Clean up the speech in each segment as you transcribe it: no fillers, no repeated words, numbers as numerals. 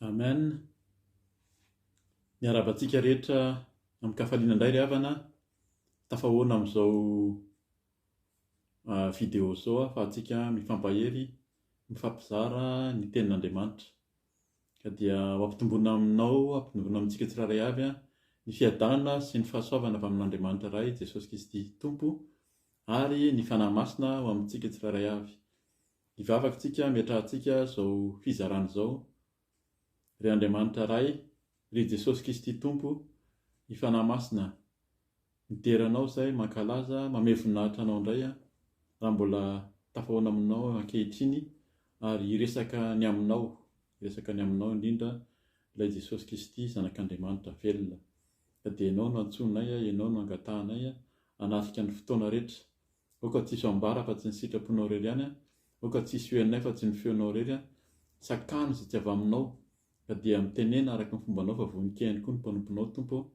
Amen. Miarahaba antsika rehetra amin-kafaliana indray ry havana, tafahoana amin'izao vidéo izao ahafahantsika mifampahery, mifampizara ny tenin'Andriamanitra. Ka dia ho ampitomboina aminao, ampitomboina amintsika tsirairay avy ny fiadanana sy ny fahasoavana avy amin'Andriamanitra Ray, Jesosy Kristy Tompo, ary ny Fanahy Masina ho amintsika tsirairay avy. Hivavaka tsika hametrahantsika zao fizarana izao, Ry Andriamanitra Ray, ry Jesosy Kristy Tompo, ny Fanahy Masina, midera Anao izay, mankalaza, mamehy voninahitra Anao indray aho, raha mbola tafahoana aminao ankehitriny ary hiresaka ny Aminao, hiresaka ny Aminao indrindra ilay Jesosy Kristy Zanak'Andriamanitra velona. Ka dia Ianao no antsoinay, Ianao no angatahanay hanatrika ny fotoana rehetra. Aoka tsy hisy ambara afa tsy ny sitraponao irery ihany an, aoka tsy hisy ho henonay fa tsy ny feonao irery an, sakano izay tsy avy aminao, ka dia mitenena araka ny fombanao fa vonon-kehiny koa ny mpanomponao Tompo ô,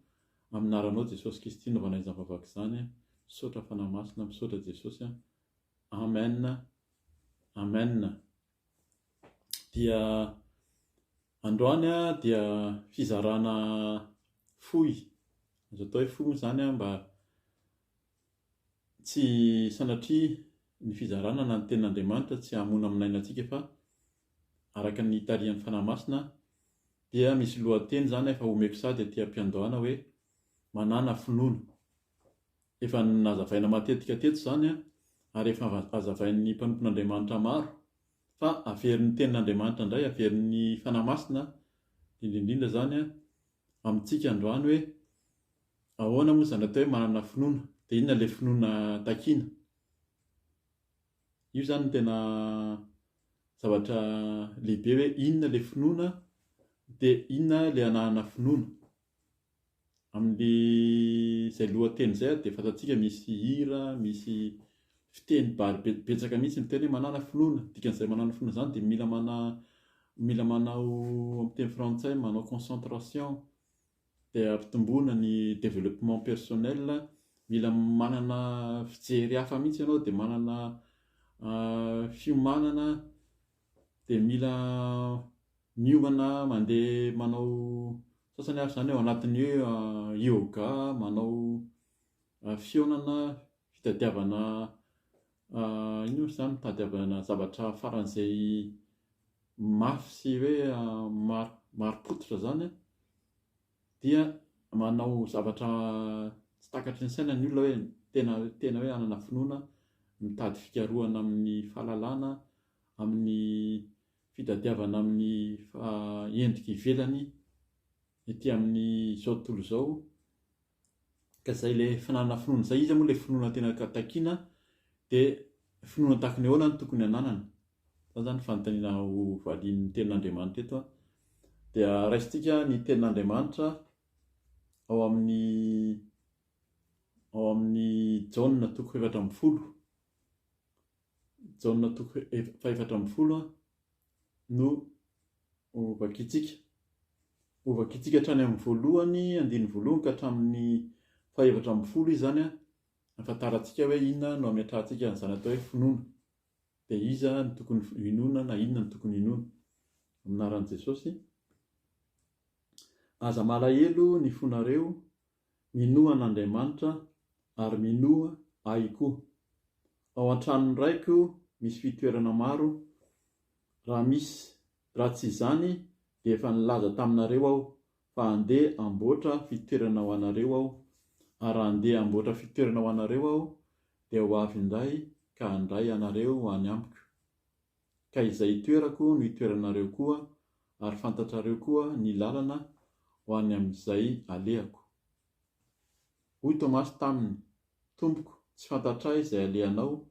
amin'ny anaranao Jesosy Kristy anaovanay izany vavaka izany an, misaotra Fanahy Masina, misaotra Jesosy an, Amen, Amen. Dia androany an dia fizarana fohy, azo atao hoe fohy moa izany an mba Tsy sanatria ny fizarana na ny tenin'Andriamanitra tsy hamono amin'aina antsika fa araka ny itarihan'ny Fanahy Masina dia misy lohateny izany efa omeko sady aty am-piandohana hoe manàna finoana. Efa nazavaina matetika teto izany ary efa hazavain'ny mpanompon'Andriamanitra maro fa averin'ny tenin'Andriamanitra indray, averin'ny Fanahy Masina indrindra indrindra izany amintsika androany hoe Ahoana moa izany atao hoe manana finoana? Dia inona ilay finoana takiana? Io izany no tena zavatra lehibe hoe inona ilay finoana dia inona ilay ananana finoana. Amin'ilay izay lohateny izay dia fantatsika misy hira, misy fiteny bary betsaka mihitsy miteny hoe manana finoana. Dikan'izay manana finoana izany dia mila mana mila manao amin'ny teny frantsay manao concentration dia ampitomboina ny développement personnel, mila manana fijery hafa mihitsy ianao dia manana fiomanana dia mila miomana mandeha manao sasany ary izany ao anatin'ny hoe yoga, manao fihaonana, fitadiavana inona moa izany, mitadiavana zavatra faran'izay mafy sy hoe marim-pototra izany dia manao zavatra tsy takatry ny saina ny olona hoe tena tena hoe hanana finoana, mitady fikarohana amin'ny fahalalana, amin'ny fitadiavana amin'ny endrika ivelany ety amin'izao tontolo izao. Ka izay ilay fananana finoana izay, iza moa ilay finoana tena takiana dia finoana tahaka ny ahoana no tokony hananana? Izany izany fanontaniana ho valian'ny tenin'Andriamanitra eto an. Dia raisintsika ny tenin'Andriamanitra ao amin'ny ao amin'ny Jaona toko 14. Jaona toko faha-14 no ho vakintsika. Ho vakintsika hatrany amin'ny voalohany, andininy voalohany ka hatramin'ny faha-14 izy izany, ahafantarantsika hoe inona no hametrahantsika an'izany atao hoe finoana. Dia iza no tokony hinoana na inona no tokony hinoana. Amin'ny anaran'i Jesosy. Aza malahelo ny fonareo, minoa an'Andriamanitra ary minoa Ahy koa. Ao an-tranon'ny Raiko misy fitoerana maro, raha misy, raha tsy izany dia efa nilaza taminareo Aho fa handeha hamboatra fitoerana ho anareo Aho, ary raha handeha hamboatra fitoerana ho anareo Aho, dia ho avy indray ka handray anareo ho any Amiko. Ka izay itoerako no itoeranareo koa, ary fantatrareo koa ny lalana ho any amin'izay alehako. Hoy Tomasy taminy, Tompoko, tsy fantatray izay alehanao,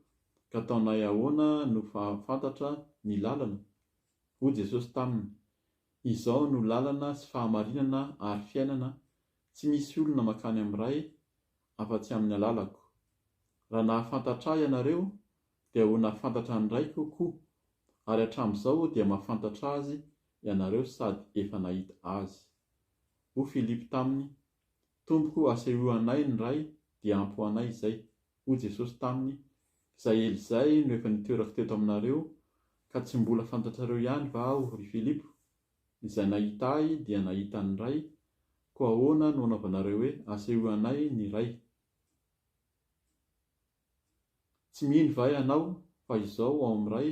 ka ataonay ahoana no fahafantatra ny lalana? Hoy Jesosy taminy, Izao no lalana sy fahamarinana ary fiainana, tsy misy olona mankany amin'ny Ray afa-tsy amin'ny alalako. Raha nahafantatra Ahy ianareo, dia ho nahafantatra ny Raiko koa, ary hatramin'izao dia mahafantatra Azy ianareo sady efa nahita Azy. Hoy Filipo taminy, Tompoko, asehoy anay ny Ray, dia ampy ho anay izay. Hoy Jesosy taminy, Izay ela izay no efa nitoerako teto aminareo, ka tsy mbola fantatrareo ihany va Aho, ry Filipo? Izay nahita Ahy dia nahita ny Ray, koa ahoana no anaovanareo hoe, Asehoy anay ny Ray? Tsy mino va ianao fa Izaho ao amin'ny Ray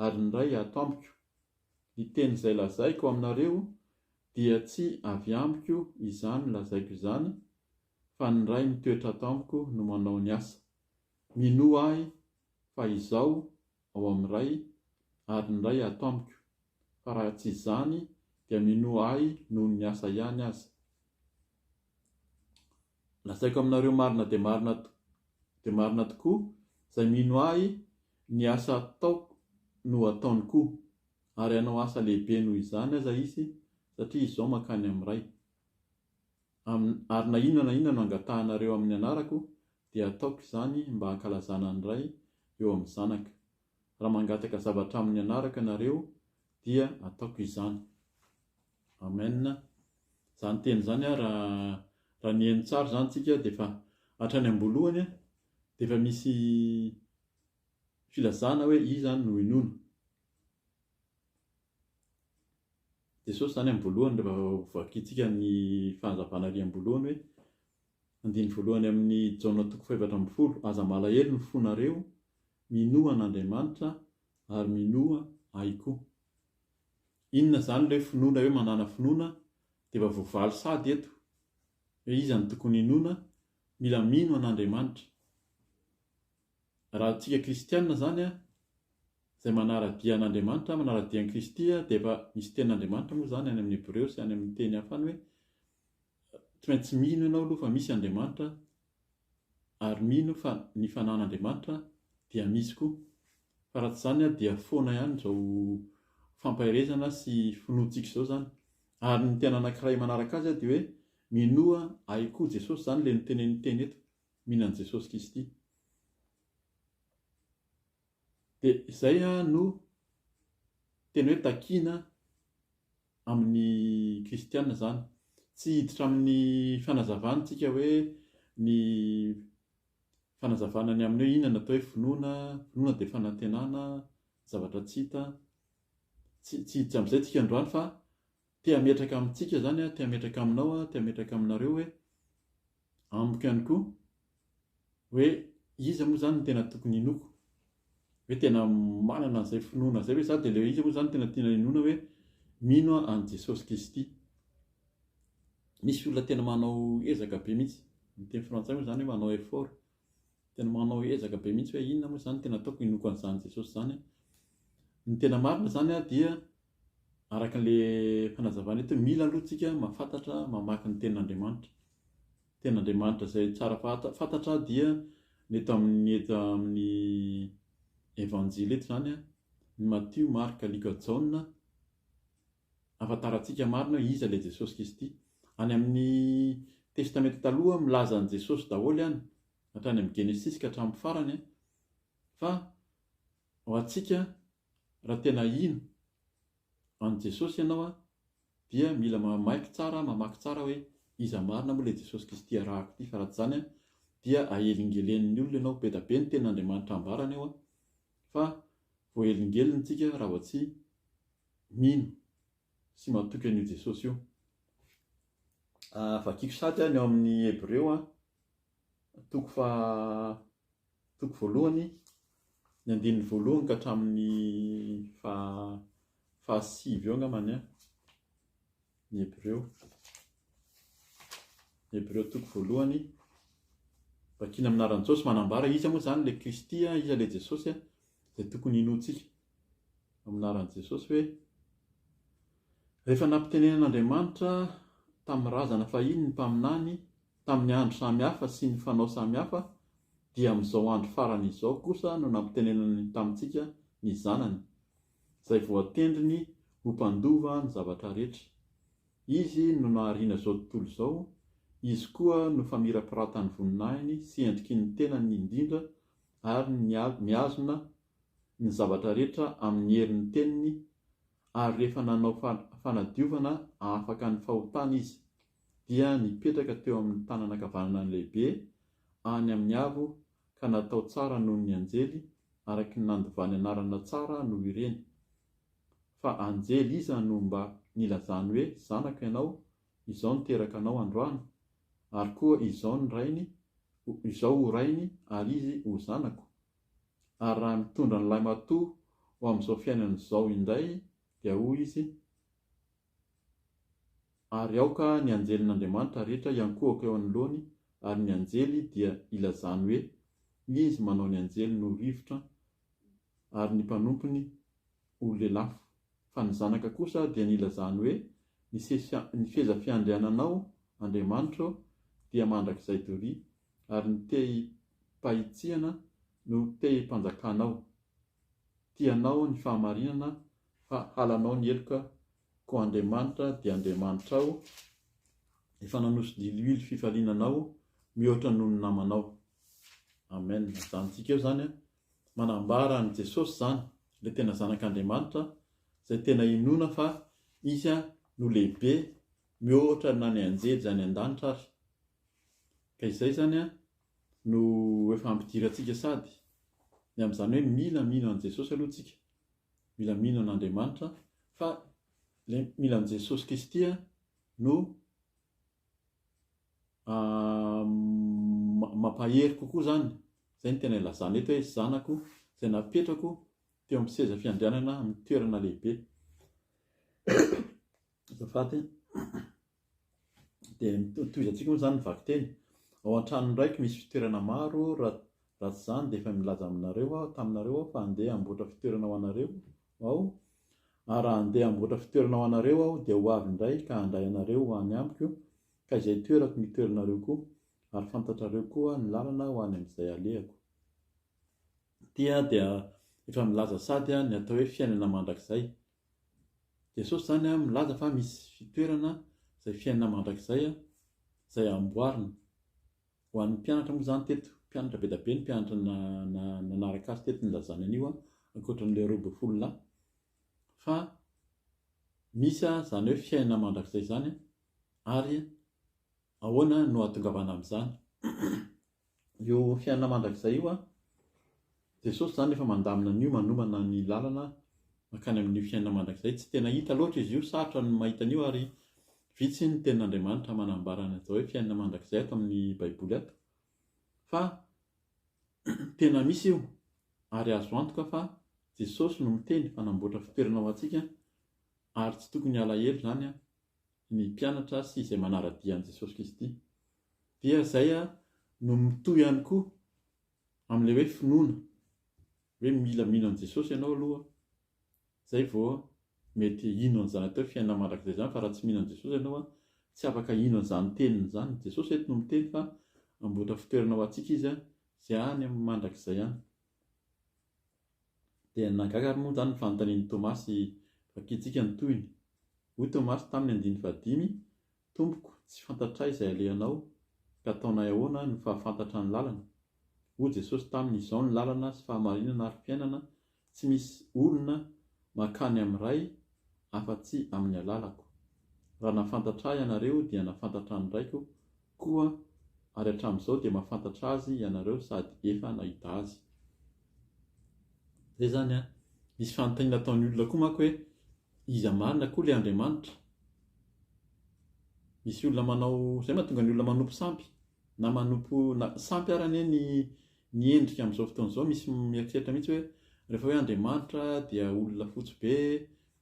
ary ny Ray ato amiko? Ny teny izay lazaiko aminareo dia tsy avy amiko izany lazaiko izany, fa ny Ray mitoetra ato amiko no manao ny asa. Minoa Ahy fa Izaho ao amin'ny Ray ary ny Ray ato amiko, fa raha tsy izany dia minoa Ahy noho ny asa ihany aza. Lazaiko aminareo marina dia marina dia marina tokoa, izay mino Ahy, ny asa ataoko no ataony koa, ary hanao asa lehibe noho izany aza izy, satria Izaho mankany amin'ny Ray. Amin, ary na inona na inona no angatahanareo amin'ny anarako, dia hataoko izany mba hankalazana ny Ray eo amin'ny Zanaka. Raha mangataka zavatra amin'ny anarako ianareo, dia hataoko izany. Amen. Izany teny izany raha raha niheno tsara izany tsika dia efa hatrany am-boalohany dia efa misy filazana hoe iza no inoana. Jesosy izany am-boalohany rehefa vakintsika ny fanazavana ary am-boalohany hoe andininy voalohany amin'ny Jaona toko faha-14 aza malahelo ny fonareo, minoa an'Andriamanitra ary minoa ahy koa. Inona izany ilay hoe finoana hoe manàna finoana dia efa voavaly sady eto hoe iza no tokony hinoana, mila mino an'Andriamanitra. Raha antsika kristiana izany izay manara-dia an'Andriamanitra, manara-dia an'i Kristy dia efa misy tenin'Andriamanitra moa izany any amin'ny Hebreo sy any amin'ny teny hafa any hoe tsy maintsy mino ianao aloha fa misy Andriamanitra ary mino fa ny fanan'Andriamanitra dia misy koa. Fa raha tsy izany dia foana ihany izao fampaherezana sy finoantsika izao izany. Ary ny tena anankiray manaraka azy dia hoe minoa ahy koa Jesosy izany ilay noteneniny teny eto, mino an'i Jesosy Kristy. Dia izay no tena hoe takiana amin'ny kristiana izany. Tsy hiditra amin'ny fanazavana isika hoe ny fanazavana ny amin'ny hoe inona no atao hoe finoana, finoana dia fanantenana zavatra tsy hita. Tsy tsy hiditra amin'izay isika androany fa te hametraka amintsika izany aho, te hametraka aminao aho, te hametraka aminareo hoe amiko ihany koa hoe iza moa izany no tena tokony hinoako? Hoe tena manana an'izay finoana izay ve za? Dia ilay iza moa izany no tena tiana hinoana hoe mino aho an'i Jesosy Kristy? Misy olona tena manao ezaka be mihitsy, ny teny frantsay moa izany hoe manao effort, tena manao ezaka be mihitsy hoe inona moa izany tena ataoko hinoako an'izany Jesosy izany an. Ny tena marina izany an dia araka an'ilay fanazavana eto, mila aloha tsika mahafantatra mamaky ny tenin'Andriamanitra. Tenin'Andriamanitra izay tsara fantatra dia ny eto amin'ny eto amin'ny Evanjily eto izany an, ny Matio, Marka, Lioka, Jaona, ahafantarantsika marina hoe iza ilay Jesosy Kristy. Any amin'ny Testamenta Taloha milaza an'i Jesosy daholo any, hatrany amin'ny Genesisy ka hatramin'ny farany an, fa ho antsika raha tena hino an'i Jesosy ianao dia mila mamaiky tsara, mamaky tsara hoe iza marina moa ilay Jesosy Kristy arahako ity fa raha tsy izany dia ahelingelenin'ny olona ianao, be da be ny tenin'Andriamanitra ambarany eo fa voahelingelina isika raha vao tsy mino sy matoky an'io Jesosy io. Vakiko sady ny ao amin'ny Hebreo toko faha toko voalohany, ny andininy voalohany ka hatramin'ny faha fahasivy eo angambany an, ny Hebreo. Ny Hebreo toko voalohany, vakina amin'ny anaran'i Jesosy, manambara iza moa izany ilay Kristy, iza ilay Jesosy izay tokony hinoantsika amin'ny anaran'i Jesosy hoe rehefa nampitenenan'Andriamanitra tamin'ny razana fahiny ny mpaminany tamin'ny andro samy hafa sy ny fanao samy hafa, dia amin'izao andro farany izao kosa no nampitenenany tamintsika ny Zanany, izay voatendriny ho mpandova ny zavatra rehetra. Izy no nahariana izao tontolo izao, Izy koa no famirapiratan'ny voninahiny sy endriky ny tenany indrindra ary mihazona ny zavatra rehetra amin'ny herin'ny teniny ary rehefa nanao fanadiovana hahafaka ny fahotana Izy, dia nipetraka teo amin'ny tanana ankavanana ny Lehibe any amin'ny avo ka natao tsara noho ny anjely, araka ny nandovany anarana tsara noho ireny. Fa anjely iza no mba nilazany hoe, Zanako ianao, izao niteraka anao androany? Ary koa izao ny rainy, izao ho rainy, ary izy ho zanako? Ary raha mitondra ny lahimatoa ho amin'izao fiainana izao indray, dia hoy izy, Ary aoka ny anjelin'Andriamanitra rehetra hiankohoka eo anoloany, ary ny anjely dia ilazany hoe, Izy manao ny anjeliny ho rivotra, ary ny mpanompony ho lelafo. Fa ny Zanaka kosa dia nilazany hoe, Ny ny seza fiandriananao, Andriamanitra ô, dia mandrakizay doria, ary ny tehim-pahitsiana no tehim-panjakanao. Tianao ny fahamarinana, fa halanao ny heloka, koa Andriamanitra dia Andriamanitrao, efa nanosi-diloilo fifaliana anao mihoatra noho ny namanao. Amen. Ajanontsika eo izany an. Manambara an'i Jesosy izany, ilay tena Zanak'Andriamanitra, izay tena inoana fa Izy no lehibe mihoatra na ny anjely izay any an-danitra ary. Ka izay izany no efa ampidirantsika sady, ny amin'izany hoe mila mino an'i Jesosy aloha tsika, mila mino an'Andriamanitra fa ilay mila an'i Jesosy Kristy no mampahery kokoa izany, izay no tena ilazana eto hoe zanako izay napetrako teo amin'ny seza fiandrianana amin'ny toerana lehibe. Azafady. Dia tohizantsika moa izany ny vakiteny. Ao an-tranon'ny raiko misy fitoerana maro, raha raha tsy izany dia efa milaza aminareo aho, taminareo aho fa handeha hamboatra fitoerana ho anareo aho. Ary raha handeha hamboatra fitoerana ho anareo aho dia ho avy indray ka handray anareo ho any amiko, ka izay toerako no hitoeranareo koa, ary fantatrareo koa ny lalana ho any amin'izay alehako. Ity dia efa milaza sady ny atao hoe fiainana mandrakizay. Jesosy izany milaza fa misy fitoerana izay fiainana mandrakizay izay amboarina. Ho an'ny mpianatra moa izany teto, mpianatra be dia be ny mpianatra nanaraka azy teto nilazany an'io ankoatra an'ilay 12 lahy. Fa misy izany hoe fiainana mandrakizay izany ary ahoana no hahatongavana amin'izany. Io fiainana mandrakizay io an, Jesosy izany efa mandamina an'io, manomana ny lalana mankany amin'io fiainana mandrakizay. Tsy tena hita loatra izy io, sarotra ny mahita an'io ary vitsy ny tenin'Andriamanitra manambara ny atao hoe fiainana mandrakizay ato amin'ny Baiboly ato. Fa tena misy io ary azo antoka fa Jesosy no miteny fa namboatra fitoerana ho antsika ary tsy tokony halahelo izany ny mpianatra sy izay manara-dia an'i Jesosy Kristy. Dia izay no mitohy ihany koa amin'ilay hoe finoana, hoe mila mino an'i Jesosy ianao aloha izay vao mety hino an'izany atao hoe fiainana mandrakizay izany fa raha tsy mino an'i Jesosy ianao tsy afaka hino an'izany teniny izany. Jesosy eto no miteny fa hamboatra fitoerana ho antsika Izy izay any amin'ny mandrakizay any. Dia nahagaga ary moa izany ny fanontanian'i Tomasy, vakintsika ny tohiny. Hoy Tomasy taminy andininy fahadimy, Tompoko, tsy fantatray izay alehanao, ka ataonay ahoana no fahafantatra ny lalana? Hoy Jesosy taminy, Izao ny lalana sy fahamarinana ary fiainana, tsy misy olona mankany amin'ny Ray afa-tsy amin'ny alalako. Raha nahafantatra Ahy ianareo dia nahafantatra ny Raiko koa, ary hatramin'izao dia mahafantatra Azy ianareo sady efa nahita Azy. Izay izany an. Misy fanontaniana ataon'ny olona koa manko hoe iza marina koa ilay Andriamanitra? Misy olona manao, izay mahatonga ny olona manompo sampy, na manompo, na sampy ary anie ny ny endrika amin'izao fotoana izao, misy mieritreritra mihitsy hoe rehefa hoe Andriamanitra dia olona fotsy be,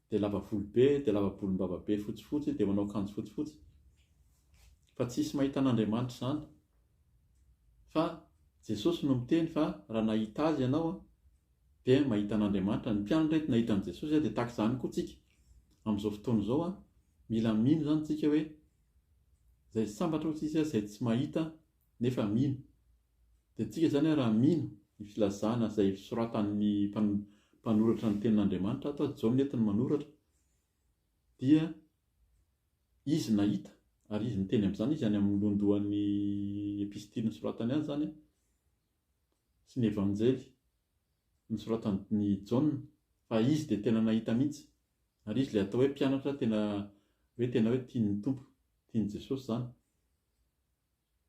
dia lava volo be, dia lava bolombava be fotsifotsy, dia manao akanjo fotsifotsy. Fa tsisy mahita an'Andriamanitra izany. Fa Jesosy no miteny fa raha nahita Azy ianao dia mahita an'Andriamanitra. Ny mpianatra eto nahita an'i Jesosy dia tahaka izany koa tsika amin'izao fotoana izao. Mila mino izany tsika hoe izay sambatra hoy tsika izay tsy mahita nefa mino. Dia tsika izany raha mino ny filazana izay soratan'ny mpanoratra ny tenin'Andriamanitra ato, Jaona eto no manoratra, dia Izy nahita, ary izy niteny amin'izany, izy any amin'ny lohandohan'ny epistily nosoratany any izany, sy ny Evanjely nosoratan'i Jaona, fa izy dia tena nahita mihitsy, ary izy ilay atao hoe mpianatra tena hoe tena hoe tian'ny Tompo, tian'i Jesosy izany.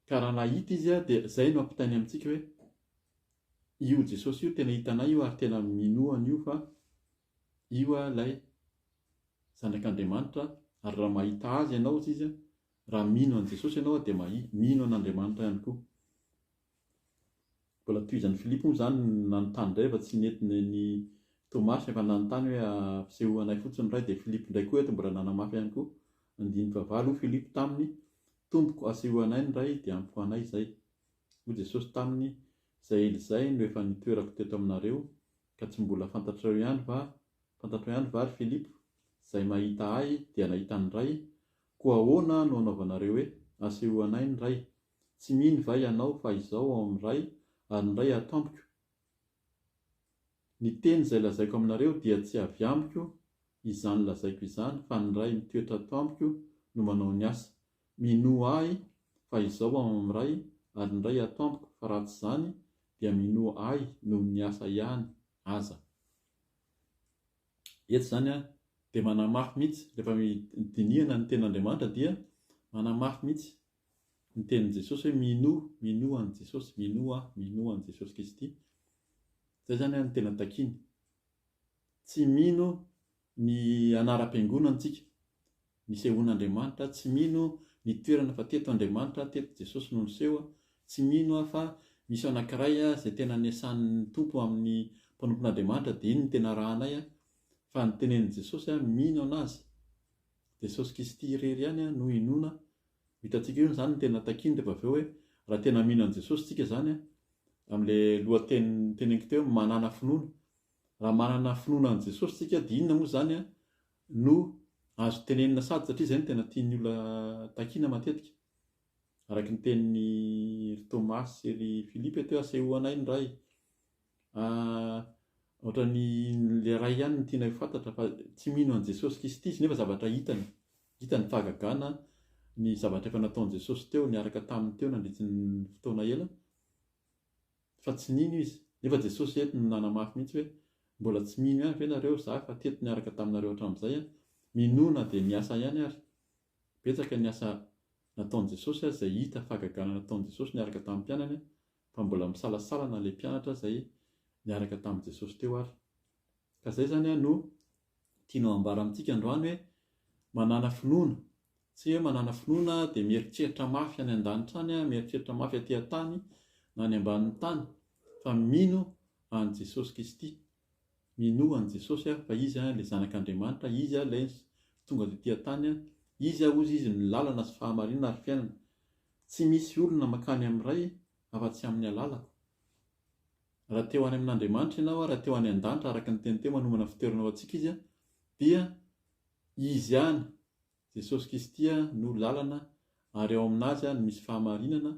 Ka raha nahita izy dia izay no ampitainy amintsika hoe io Jesosy io tena hitanay io ary tena minoa an'io fa io ilay. Zanak'Andriamanitra ary raha mahita Azy ianao hozy izy, raha mino an'i Jesosy ianao dia mahi, mino an'Andriamanitra ihany koa. Mbola tohizan'i Filipo moa izany nanontany indray fa tsy nety ny Tomasy efa nanontany hoe ampisehoanay fotsiny Ray dia Filipo indray koa eto mbola nanamafy ihany koa. Andininy fahavalo, hoy Filipo taminy, Tompoko asehoanay ny Ray dia ampy ho anay izay. Hoy Jesosy taminy, Izay ela izay no efa nitoerako teto aminareo ka tsy mbola fantatrareo ihany va, fantatrao ihany va ry Filipo? Izay mahita Ahy dia nahita ny Ray, koa ahoana no anaovanareo hoe, Asehoanay ny Ray? Tsy mino va ianao fa Izaho ao amin'ny Ray ary ny Ray ato amiko? Ny teny izay lazaiko aminareo dia tsy avy amiko izany lazaiko izany fa ny Ray mitoetra ato amiko no manao ny asa. Minoa Ahy fa Izaho ao amin'ny Ray ary ny Ray ato amiko fa raha tsy izany dia minoa Ahy noho ny asa ihany aza. Eto izany dia manamafy mihitsy, rehefa dinihana ny tenin'Andriamanitra dia manamafy mihitsy ny tenin'i Jesosy hoe minoa, minoa an'i Jesosy, minoa aho, minoa an'i Jesosy Kristy. Izay izany no tena takiany. Tsy mino ny anaram-piangonana tsika, nisehoan'Andriamanitra, tsy mino ny toerana fa teto Andriamanitra, teto Jesosy no niseho, tsy mino aho fa misy anankiray izay tena niasan'ny Tompo amin'ny mpanompon'Andriamanitra dia iny no tena arahanay fa ny tenenin'i Jesosy mino an'Azy. Jesosy Kristy irery ihany no inoana Ho hitantsika eo izany ny tena takiany rehefa avy eo hoe raha tena mino an'i Jesosy tsika izany an, amin'ilay lohateny noteneniko teo hoe manàna finoana. Raha manana finoana an'i Jesosy tsika dia inona moa izany an no azo tenenina sady satria izay no tena tian'ny olona takiana matetika. Araka ny tenin'i ry Tomasy sy ry Filipe teo hoe asehoanay ny Ray. Ohatran'ny ilay Ray ihany no tianay ho fantatra fa tsy mino an'i Jesosy Kristy izy nefa zavatra hitany, hitany ny fahagagana, ny zavatra efa nataon'i Jesosy teo, niaraka taminy teo nandritry ny fotoana ela fa tsy nino izy. Nefa Jesosy eto no nanamafy mihitsy hoe mbola tsy mino ihany ve nareo za efa teto niaraka taminareo hatramin'izay an, minoa na dia ny asa ihany ary. Betsaka ny asa nataon'i Jesosy izay hita fahagagana nataon'i Jesosy niaraka tamin'ny mpianany fa mbola misalasala na ilay mpianatra izay niaraka tamin'i Jesosy teo ary. Ka izay izany no tianao ambara amintsika androany hoe manàna finoana. Tsy hoe manàna finoana dia mieritreritra mafy any an-danitra any, mieritreritra mafy aty an-tany na any ambanin'ny tany fa mino an'i Jesosy Kristy. Minoa an'i Jesosy aho fa Izy ilay Zanak'Andriamanitra, Izy ilay tonga tety an-tany, Izy hozy Izy no lalana sy fahamarinana ary fiainana. Tsy misy olona mankany amin'ny Ray afa-tsy amin'ny alalako. Raha te ho any amin'Andriamanitra ianao, raha te ho any an-danitra araka ny teny teo manomana fitoerana ho antsika Izy dia Izy ihany, Jesosy Kristy no lalana ary ao amin'Azy no misy fahamarinana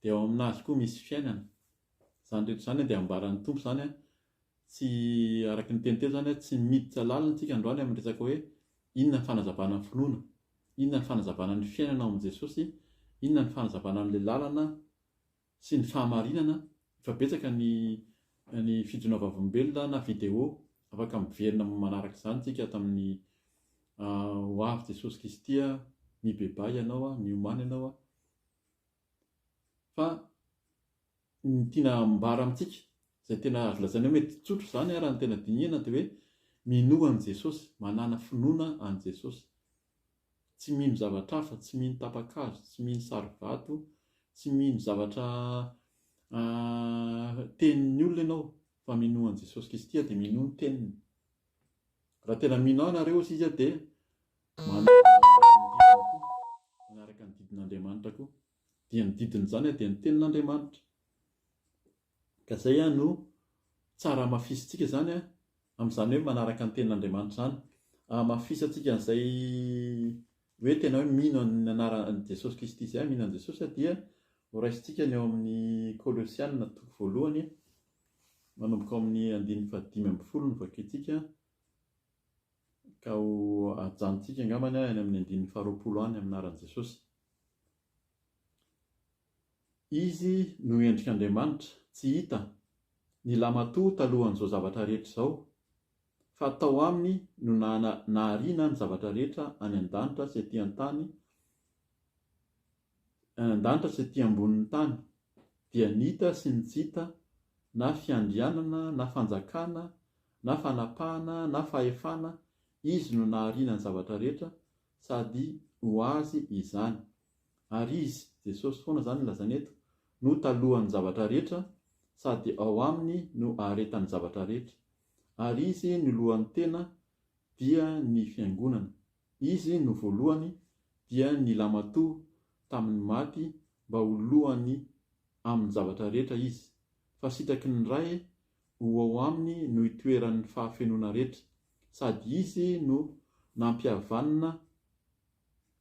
dia ao amin'Azy koa misy fiainana. Izany rehetra izany dia ambaran'ny Tompo izany Tsy, araka ny teny teo izany, tsy miditra lalina isika androany amin'ny resaka hoe inona ny fanazavana ny finoana, inona ny fanazavana ny fiainana ao amin'i Jesosy, inona ny fanazavana an'ilay lalana sy ny fahamarinana. Efa betsaka ny ny fijoroana vavolombelona na vidéo afaka miverina manaraka izany isika ato amin'ny Ho avy Jesosy Kristy, mibebaha ianao, miomàna ianao. Fa ny tiana ambara amintsika, izay tena azo lazaina hoe mety tsotra izany raha ny tena dinihana dia hoe minoa an'i Jesosy, manàna finoana an'i Jesosy. Tsy mino zavatra hafa, tsy mino tapa-kazo, tsy mino sary vato, tsy mino zavatra tenin'ny olona ianao fa minoa an'i Jesosy Kristy dia minoa ny teniny. Raha tena mino ahy nareo hozy izy dia manaraka ny didin'Andriamanitra koa. Dia ny didin'izany dia ny tenin'Andriamanitra. Ka izay no tsara hamafisintsika izany amin'izany hoe manaraka ny tenin'Andriamanitra izany. Hamafisantsika an'izay hoe tena hoe mino an'ny anaran'i Jesosy Kristy izay, mino an'i Jesosy dia ho raisintsika ny ao amin'ny Kolosiana toko voalohany manomboka ao amin'ny andininy fahadimy ambin'ny folo no vakintsika. Ka ho ajanontsika angambany any amin'ny andininy faharoapolo any amin'ny anaran'i Jesosy. Izy no endrik'Andriamanitra tsy hita, ny lamatoa talohan'izao zavatra rehetra izao, fa tao aminy no nahariana ny zavatra rehetra any an-danitra sy aty an-tany, any an-danitra sy aty ambonin'ny tany, dia ny hita sy ny tsy hita, na fiandrianana na fanjakana na fanapahana na fahefana. Izy no nahariana ny zavatra rehetra, sady ho Azy izany. Ary Izy, Jesosy foana izany no lazaina eto, no talohan'ny zavatra rehetra, sady ao Aminy no aharetan'ny zavatra rehetra. Ary Izy no lohan'ny tena, dia ny Fiangonana. Izy no voalohany, dia ny lamatoa tamin'ny maty mba ho lohany amin'ny zavatra rehetra Izy. Fa sitraky ny Ray ho ao Aminy no itoeran'ny fahafenoana rehetra, sady Izy no nampihavanina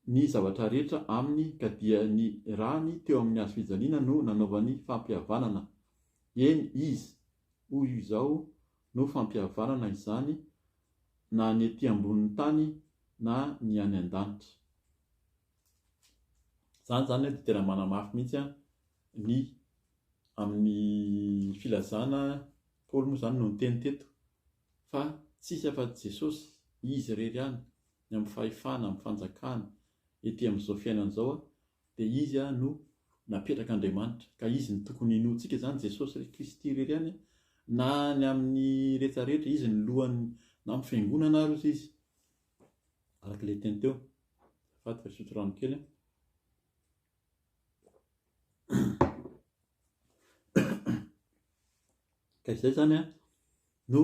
ny zavatra rehetra Aminy ka dia ny rany teo amin'ny hazo fijaliana no nanaovany fampihavanana. Eny, Izy, hoy izao, no fampihavanana izany na ny ety ambonin'ny tany na ny any an-danitra. Izany izany dia tena manamafy mihitsy ny amin'ny filazana, Paoly moa izany no niteny teto, fa tsisy afa-tsy Jesosy, Izy irery ihany, ny amin'ny fahefana, amin'ny fanjakana, ety amin'izao fiainana izao, dia Izy no napetrak'Andriamanitra, ka Izy no tokony hinoantsika izany, Jesosy Kristy irery ihany, na ny amin'ny rehetra rehetra, Izy no lohan'ny, na amin'ny fiangonana ary ozy Izy, araka ilay teny teo. Azafady fa hisotro rano kely aho. Ka izay izany no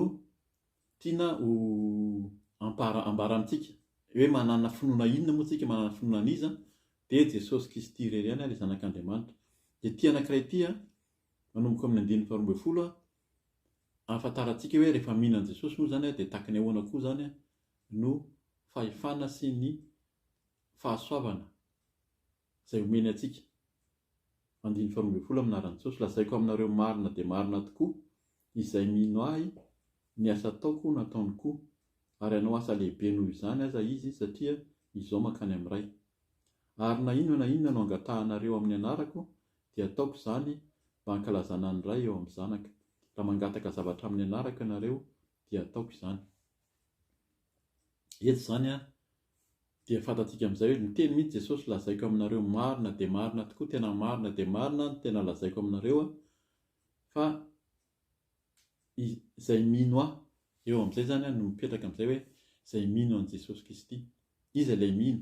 tiana ho ampara ambara amintsika hoe manana finoana inona moa tsika, manana finoana an'iza? Dia Jesosy Kristy irery ihany ilay Zanak'Andriamanitra. Dia ity anankiray ity manomboka amin'ny andininy faharoa ambinifolo ahafantarantsika hoe rehefa mino an'i Jesosy moa izany dia tahaka ny ahoana koa izany no fahefana sy ny fahasoavana izay omeny antsika. Andininy faharoa ambinifolo Amin'ny anaran'i Jesosy, lazaiko aminareo marina dia marina tokoa, izay mino Ahy, ny asa ataoko no ataony koa, ary hanao asa lehibe noho izany aza izy, satria Izaho mankany amin'ny Ray. Ary na inona na inona no angatahanareo amin'ny anarako, dia hataoko izany mba hankalazana ny Ray eo amin'ny Zanaka. Raha mangataka zavatra amin'ny anarako ianareo, dia hataoko izany. Eto izany dia fantatsika amin'izay hoe niteny mihitsy Jesosy, lazaiko aminareo marina dia marina tokoa, tena marina dia marina ny tena lazaiko aminareo fa izay mino ahy, eo amin'izay izany no mipetraka amin'izay hoe izay mino an'i Jesosy Kristy. Iza ilay mino?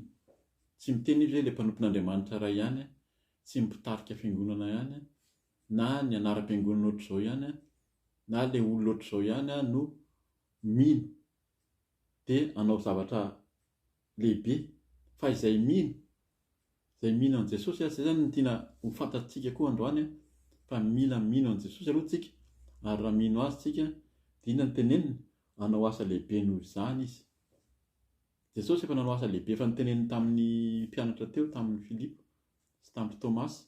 Tsy miteny izy hoe ilay mpanompon'Andriamanitra iray ihany, tsy ny mpitarika fiangonana ihany, na ny anaram-piangonana ohatr'izao ihany, na ilay olona ohatr'izao ihany no mino. dia hanao zavatra lehibe fa izay mino, izay mino an'i Jesosy, izay izany no tiana ho fantatsika koa androany fa mila mino an'i Jesosy aloha tsika ary raha mino Azy tsika dia inona no teneniny? Hanao asa lehibe noho izany Izy. Jesosy efa nanao asa lehibe efa noteneniny tamin'ny mpianatra teo tamin'i Filipo sy tamin'i Tomasy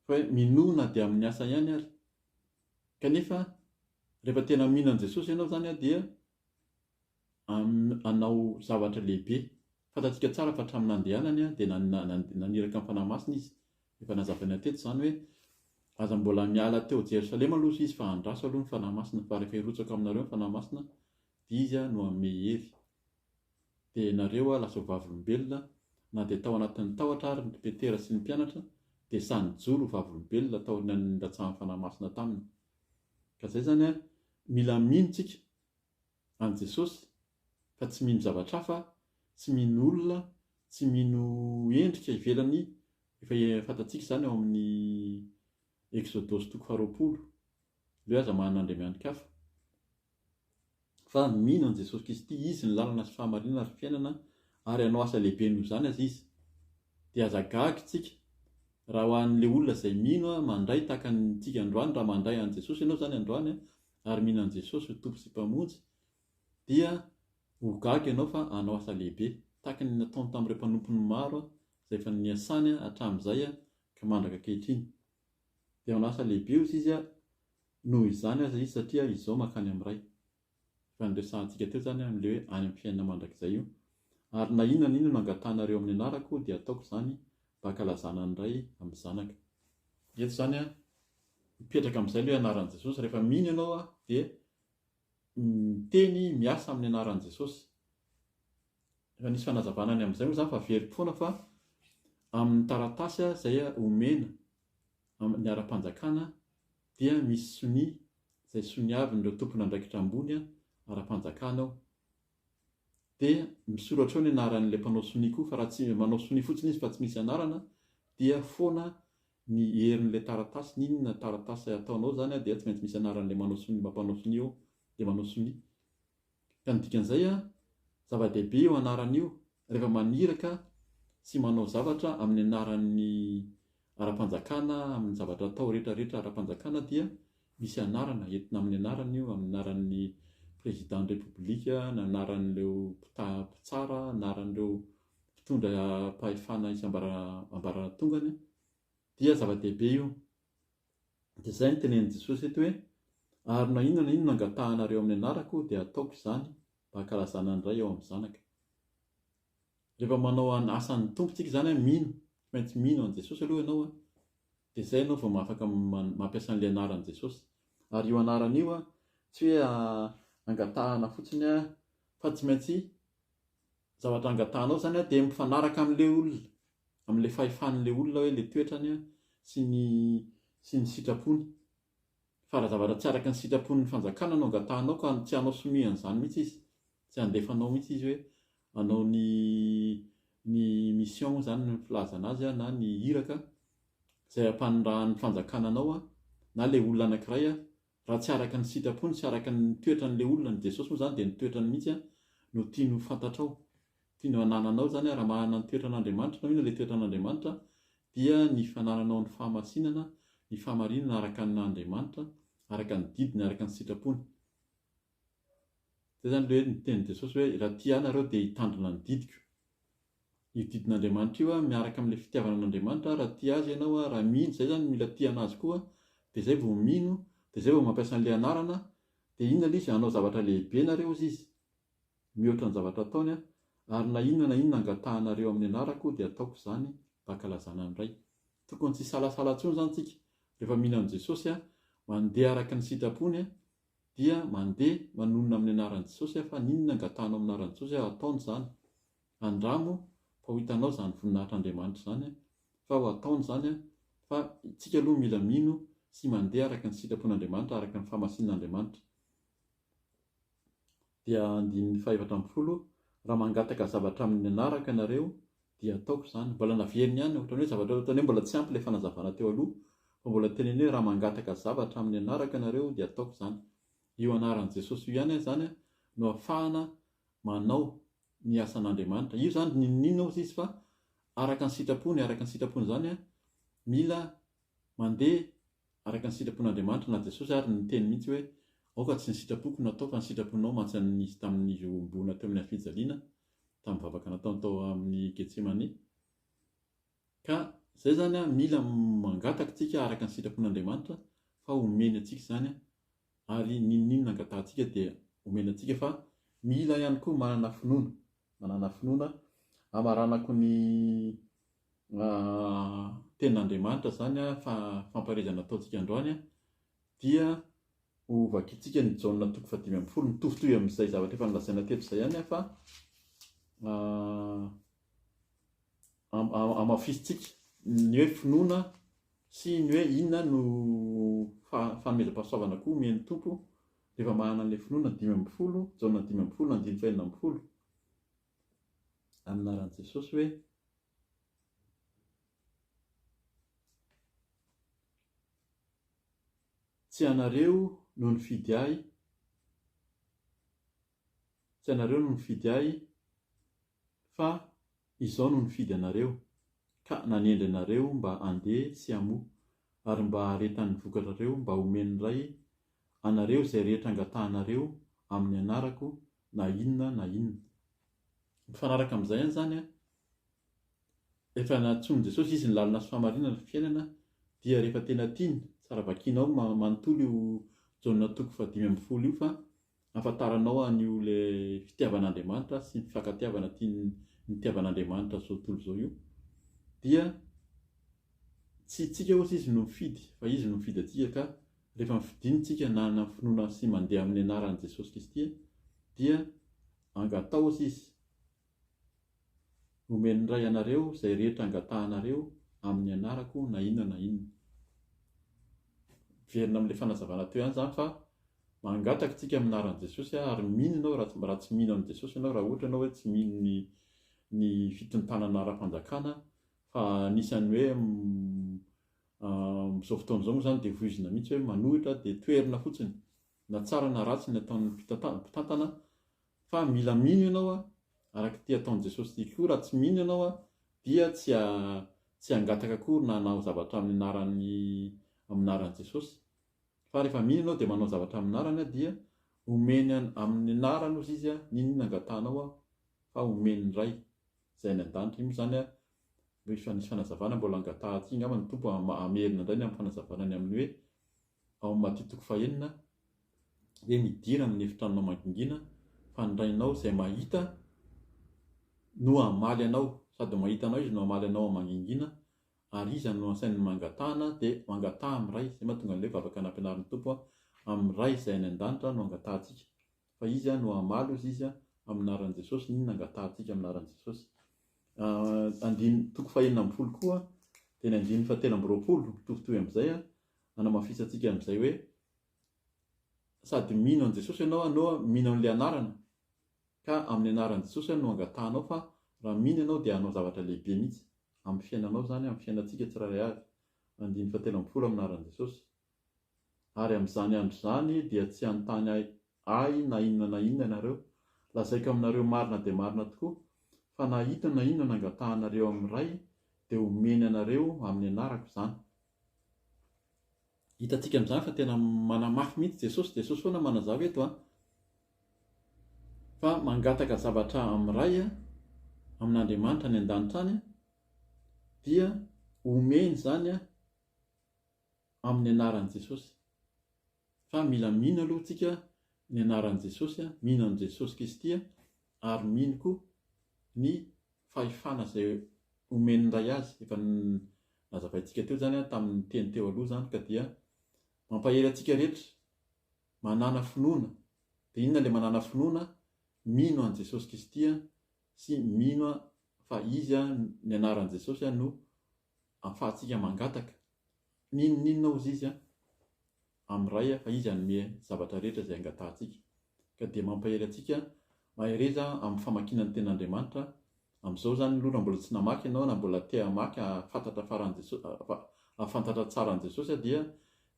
Fa hoe minoa na dia amin'ny asa ihany ary. Kanefa rehefa tena mino an'i Jesosy ianao izany dia hanao zavatra lehibe. Fantatsika tsara fa hatramin'ny nandehanany dia naniraka ny Fanahy Masina Izy. Efa nazavaina teto izany hoe aza mbola miala teo Jerosalema aloha izy fa andraso aloha ny Fanahy Masina fa rehefa hirotsaka aminareo ny Fanahy Masina dia Izy no hanome hery. Dia ianareo lasa ho vavolombelona, na dia tao anatin'ny tahotra ary ry Petera sy ny mpianatra, dia sahy nijoro ho vavolombelona taorian'ny nilatsahan'ny Fanahy Masina taminy. Ka izay izany an, mila mino tsika an'i Jesosy fa tsy mino zavatra hafa, tsy mino olona, tsy mino endrika ivelany, efa fantatsika izany ao amin'ny Eksodosy toko faharoapolo, ilay hoe aza manana andriamani-kafa. Fa mino an'i Jesosy Kristy, Izy ny lalana sy fahamarinana ary fiainana, ary hanao asa lehibe noho izany aza Izy. Dia aza gaga isika raha ho an'ilay olona izay mino mandray tahaka antsika androany, raha mandray an'i Jesosy ianao izany androany ary mino an'i Jesosy ho Tompo sy Mpamonjy, dia ho gaga ianao fa hanao asa lehibe, tahaka ny nataony tamin'ireo mpanompony maro izay efa niasany hatramin'izay ka mandraka ankehitriny. Dia hanao asa lehibe hozy Izy Noho izany aza izy satria izao mankany amin'ny Ray. Efa niresahantsika teo izany amin'ilay hoe any amin'ny fiainana mandrakizay io. Ary na inona na inona no angatahanareo amin'ny anarako dia hataoko izany mba hankalazana ny Ray amin'ny Zanaka. Eto izany mipetraka amin'izay ilay hoe anaran'i Jesosy. Rehefa mino ianao dia miteny miasa amin'ny anaran'i Jesosy. Efa nisy fanazavana ny amin'izay moa izany fa averiko foana fa amin'ny taratasy izay omena amin'ny ara-panjakana dia misy sonia izay soniavin'ireo tompon'andraikitra ambony ara-panjakana ao. Dia misoratra eo ny anaran'ilay mpanao sonia koa fa raha tsy manao sonia fotsiny izy fa tsy misy anarana dia foana ny herin'ilay taratasy, n'inona taratasy ataonao izany dia tsy maintsy misy anaran'ilay manao sonia, mampanao sonia eo, dia manao sonia. Ka ny dikan'izay zava-dehibe io anarana io rehefa maniraka sy manao zavatra amin'ny anaran'ny ara-panjakana, amin'ny zavatra atao rehetra rehetra ara-panjakana dia misy anarana, entina amin'ny anarany io, amin'ny anaran'ny Président ny République, ny anaran'ireo mpitsara, anaran'ireo mpitondra pahefana isam-baratongany dia zava-dehibe io. Dia izay no tenenin'i Jesosy eto hoe, Ary na inona na inona angatahanareo amin'ny anarako dia hataoko izany mba hankalazana ny Ray ao amin'ny Zanaka. Rehefa manao an asan'ny Tompo tsika izany an, mino, tsy maintsy mino an'i Jesosy aloha ianao an, dia izay ianao vao afaka mampiasa an'ilay anaran'i Jesosy. Ary io anarana io an, tsy hoe angatahana fotsiny an, fa tsy maintsy zavatra angatahanao izany an dia mifanaraka amin'ilay olona, amin'ilay fahefan'ilay olona hoe ilay toetrany an sy ny sy ny sitrapony. Fa raha zavatra tsy araka ny sitrapon'ny fanjakana no angatahanao ka tsy hanao sonia an'izany mihitsy izy, tsy handefa anao mihitsy izy hoe hanao ny ny mission moa izany ny filazana azy na ny iraka izay ampanirahan'ny fanjakana anao na ilay olona anankiray raha tsy araka ny sitrapony sy araka ny toetran'ilay olona, ny Jesosy moa izany dia ny toetrany mihitsy no tiany ho fantatrao, tiany ho anananao izany raha manana ny toetran'Andriamanitra ianao, inona ilay toetran'Andriamanitra? dia ny fanananao ny fahamasinana, ny fahamarinana araka an' Andriamanitra, araka ny didiny, araka ny sitrapony. Izay izany ilay hoe ny tenin'i Jesosy hoe raha tia Ahy nareo dia hitandrina ny didiko. Io didin'Andriamanitra io miaraka amin'ilay fitiavana an'Andriamanitra, raha tia Azy ianao, raha mino, izay izany mila tia an'Azy koa, dia izay vao mino, dia izay vao mampiasa an'ilay anarana, dia inona ilay izy, hanao zavatra lehibe nareo hozy Izy. mihoatra ny zavatra ataony aho, ary na inona na inona angatahanareo amin'ny anarako dia ataoko izany mba hankalazana ny Ray. Tokony tsy hisalasala intsony izany tsika, rehefa mino an'i Jesosy aho, mandeha araka ny sitrapony aho, dia mandeha manonona amin'ny anaran'i Jesosy aho fa n'inona angatahanao amin'ny anaran'i Jesosy aho ataony izany. Andramo fa ho hitanao izany voninahitr'Andriamanitra izany fa ho ataony izany fa tsika aloha mila mino sy mandeha araka ny sitrapon'Andriamanitra araka ny fahamasinan'Andriamanitra. Dia andininy faha-14, Raha mangataka zavatra amin'ny anarako ianareo, dia hataoko izany. Mbola naveriny ihany, ohatran'ny hoe zavatra ohatran'ny hoe mbola tsy ampy ilay fanazavana teo aloha, fa mbola teneniny hoe raha mangataka zavatra amin'ny anarako ianareo, dia hataoko izany. Io anaran'i Jesosy io ihany izany no ahafahana manao ny asan'Andriamanitra. Io izany n'inon'inona hozy izy fa araka ny sitrapony, araka ny sitrapony izany mila mandeha Araka ny sitrapon'Andriamanitra na Jesosy ary niteny mihitsy hoe aoka tsy ny sitrapoko no atao fa ny sitraponao mantsy an'izy tamin'izy hohomboana teo amin'ny hazofijaliana tamin'ny vavaka nataony tao amin'ny Getsemane. Ka izay izany an, mila mangataka tsika araka ny sitrapon'Andriamanitra fa homeny antsika izany ary n'inon'inona angatahantsika dia omeny antsika fa mila ihany koa manana finoana, manana finoana hamaranako ny Tenin'Andriamanitra izany fa fampaherezana ataontsika androany dia ho vakintsika ny Jaona toko fahadimy ambin'ny folo, mitovitovy amin'izay zavatra efa nolazaina teto izay ihany fa hamafisintsika ny hoe finoana sy ny hoe inona no fanomezam-pahasoavana koa omen'ny Tompo rehefa manana an'ilay finoana, 15, Jaona 15 andininy fahenina ambin'ny folo, amin'ny anaran'i Jesosy hoe. Tsy ianareo no nifidy ahy, tsy ianareo no nifidy ahy, fa Izaho no nifidy anareo, ka nanendry anareo mba handeha sy hamoa, ary mba haharetan'ny vokatrareo, mba homen'ny Ray anareo izay rehetra angatahanareo amin'ny anarako, na inona na inona. Mifanaraka amin'izay ihany izany an, Efa nantsoin'i Jesosy izy ny lalana sy fahamarinana ary fiainana dia rehefa tena tiany, tsara vakianao manontolo io Jaona toko faha 15 io fa ahafantaranao an'io ilay fitiavan'Andriamanitra sy ny fifankatiavana tiany nitiavan'Andriamanitra izao tontolo izao io dia tsy tsika osa izy no mifidy fa izy no mifidy antsika ka rehefa mifidiny tsika nanana finoana sy mandeha amin'ny anaran'i Jesosy Kristy dia angatao osa izy Omen'ny Ray anareo izay rehetra angatahanareo amin'ny anarako na inona na inona. Miverina amin'ilay fanazavana teo ihany izany fa. Mangataka tsika amin'ny anaran'i Jesosy ary mino ianao raha raha tsy mino an'i Jesosy ianao raha ohatra ianao hoe tsy mino ny ny fitontanana ara-panjakana fa anisan'ny hoe amin'izao fotoana izao moa izany dia voizina mihitsy hoe manohitra dia toherina fotsiny na tsara na ratsy ny ataon'ny mpitantana fa mila mino ianao araka ity ataon'i Jesosy ity koa raha tsy mino ianao dia tsy tsy hangataka akory na hanao zavatra amin'ny anaran'ny amin'ny anaran'i Jesosy fa rehefa mino ianao dia manao zavatra amin'ny anarany dia omeny amin'ny anarany ozy izy n'inon'inona angatahanao fa omen'ny Ray izay any an-danitra. Io moa izany efa nisy fanazavana mbola angatahantsika angamba ny Tompo hamerina indray ny amin'ny fanazavana ny amin'ny hoe ao amin'ny Matio toko fahenina hoe midira amin'ny efitranonao mangingina fa ny Rainao izay mahita no hamaly anao sady mahita anao izy no hamaly anao amin'ny mangingina ary iza no asainy mangatahana dia mangataha amin'ny Ray izay mahatonga an'ilay vavaka nampianarin'ny Tompo amin'ny Ray izay any an-danitra no angatahantsika fa Izy no hamaly hozy Izy amin'ny anaran'i Jesosy n'inona angatahantsika amin'ny anaran'i Jesosy. Andininy toko fahenina ambin'ny folo koa dia ny andininy fahatelo amby 20 mitovitovy amin'izay hanamafisantsika amin'izay hoe sady mino an'i Jesosy ianao no mino an'ilay anarana ka amin'ny anaran'i Jesosy no angatahanao fa raha mino ianao dia hanao zavatra lehibe mihitsy amin'ny fiainanao izany amin'ny fiainantsika tsirairay avy. Andininy fahatelo ambin'ny folo amin'ny anaran'i Jesosy. Ary amin'izany andro izany dia tsy hanontany ahy ahy na inona na inona ianareo. Lazaiko aminareo marina dia marina tokoa, fa na inona na inona nangatahanareo amin'ny Ray, dia homeny anareo amin'ny anarako izany. Hitantsika amin'izany fa tena manamafy mihitsy Jesosy, Jesosy foana manazava eto an, fa mangataka zavatra amin'ny Ray, amin'Andriamanitra any an-danitra any, dia omeny izany amin'ny anaran'i Jesosy. Fa mila mino aloha tsika ny anaran'i Jesosy, mino an'i Jesosy Kristy ary mino koa ny fahefana izay omen'ny Ray azy. Efa nazavaintsika teo izany tamin'ny teny teo aloha izany ka dia mampahery antsika rehetra manàna finoana. Dia inona ilay manàna finoana? Mino an'i Jesosy Kristy sy mino fa Izy, ny anaran'i Jesosy no ahafahantsika mangataka n'inon'inona hozy Izy amin'ny Ray fa Izy hanome zavatra rehetra izay angatahantsika. Ka dia mampahery antsika, mahereza amin'ny famakiana ny Tenin'Andriamanitra. Amin'izao izany aloha raha mbola tsy namaky ianao na mbola te hamaky hahafantatra faran'i Jesosy, hahafantatra tsara an'i Jesosy dia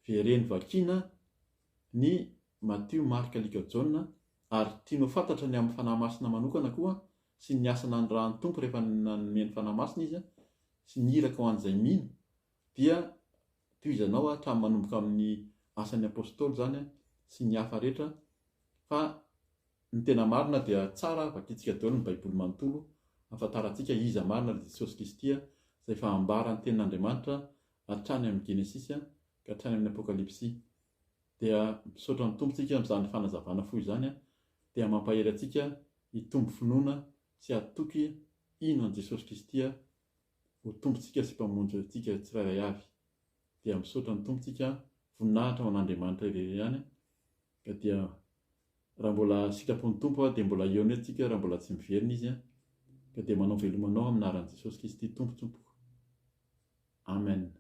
vereno vakiana ny Matio, Marka, Lika, Jaona ary tianao fantatra ny amin'ny Fanahy Masina manokana koa sy ny asa nanirahan'ny Tompo rehefa nanome ny Fanahy Masina Izy sy ny iraka ho an'izay mino dia tohizanao hatramin'ny manomboka amin'ny asan'ny Apostoly izany sy ny hafa rehetra fa ny tena marina dia tsara vakintsika daholo ny Baiboly manontolo hahafantarantsika iza marina ry Jesosy Kristy izay efa ambaran'ny Tenin'Andriamanitra hatrany amin'ny Genesisy ka hatrany amin'ny Apokalypsy. Dia misaotra ny Tompo tsika amin'izany fanazavana fohy izany dia mampahery antsika hitombo finoana sy hatoky hino an'i Jesosy Kristy ho Tompontsika sy Mpamonjy antsika tsirairay avy. Dia misaotra ny Tompo tsika, voninahitra ho an'Andriamanitra irery ihany ka dia raha mbola sitrapon'ny Tompo dia mbola hihaona eto tsika raha mbola tsy miverina Izy ka dia manao veloma anao amin'ny anaran'i Jesosy Kristy Tompo tompoko. Amen.